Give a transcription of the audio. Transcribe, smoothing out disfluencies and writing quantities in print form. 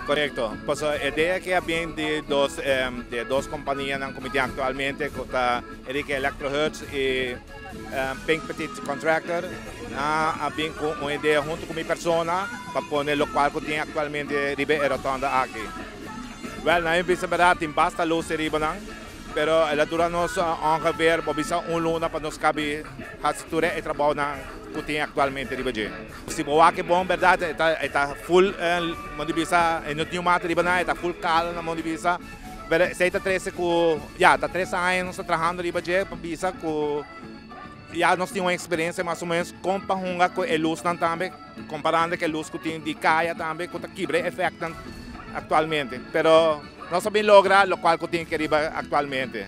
Korekto. Paso e idea ku a bin di dos kompanianan ku tin aktualmente, ku ta Enrique Electro Hertz i Pink Petit Contractor, a bin ku un idea huntu ku mi persona pa pone loke ku tin aktualmente riba e rotonde aki. Wel, na bisa berdat, tin basta lus riba nan, pero el a dura nos ongeveer, bisa, un luna pa nos kaba hasi tur e trabounan ku tin aktualmente riba dje. Si bo wak bon, berdat, e ta full, mondi bisa, e no tin mata riba nan, e ta full kala na mondi bisa. Pero esei ta 13 ku, ya, ta 3 aña nos ta trahando riba dje, pa bisa ku ya nos tin un eksperensia mas o ménos kon pa hunga ku e lusnan tambe, komparando ku e lus ku tin di kaya tambe, ku ta kibra efekto aktualmente. Pero nos a bin logra loke ku tin ku riba aktualmente.